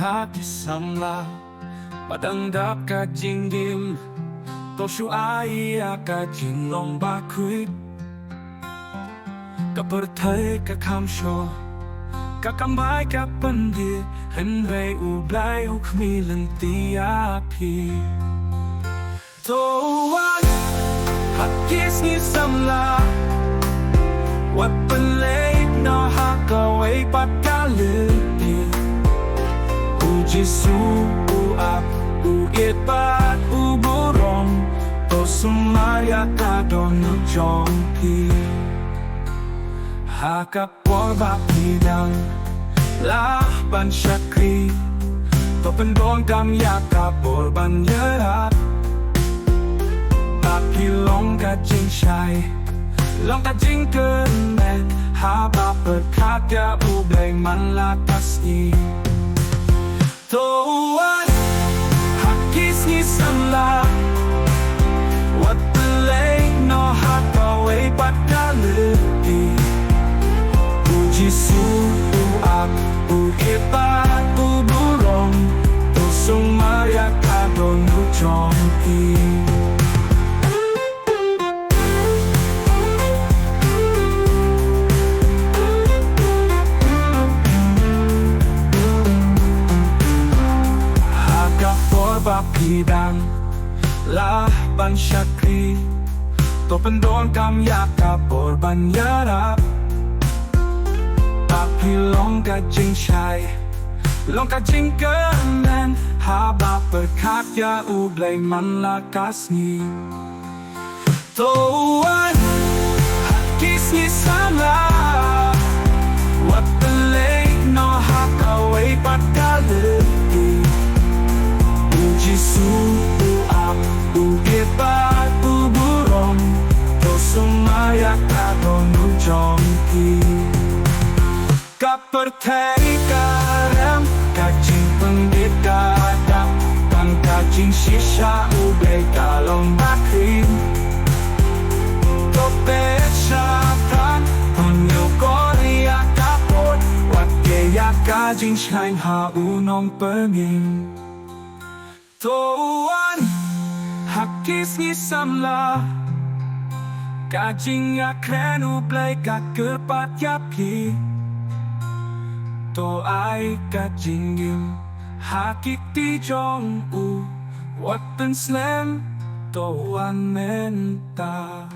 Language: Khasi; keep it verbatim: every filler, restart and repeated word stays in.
Ïa ki samla ba dang dap ka jingim, to shu ai ïa ka jinglong ba khuid. Ka pyrthei ka kham shuh, ka kamai ka pynbeit, hynrei U Blei u khmih lynti ïa phi. To wan ha ki sngi samla, wat pynleit noh ha kawei pat ka lynti. U Jisu u ap, u ïeit bad u burom, to sumar ïa ka dohnud jong phi. Ha ka por ba phi dang lah ban shakri, to pyndonkam ïa ka bor ban ïarap. Ba phi long ka jingshai, long ka jingkyrmen, haba pyrkhat ïa U Blei man la ka sngi. To wan ha ki sngi samla, wat pynleit noh ha kawei pat ka lynti. U Jisu u ap, u ïeit bad u burom, to sumar ïa ka dohnud jong phi. Ha ka por ba phi dang lah ban shakri, to pyndonkam ïa ka bor ban ïarap. Ba phi long ka jingshai, long ka jingkyrmen, haba pyrkhat ïa U Blei man la ka sngi. To wan ha ki sngi samla, wat pynleit noh ha kawei pat ka lynti. U Jisu u ap, u ïeit bad u burom, to sumar ïa ka dohnud jong phi. Ka pyrthei ka rem, ka jingpynbeit ka dap, tang ka jingshisha U Blei ka long ba khim. To peit shaphrang, to ñiewkor ïa ka por, wat kiew ïa ka jingshngaiñ ha U Nongpynim. To wan ha ki sngi samla, ka jingïakren U Blei ka kyrpad ïa phi. To ai ka jingim ha ki kti jong u, wat pynslem, to wan mynta.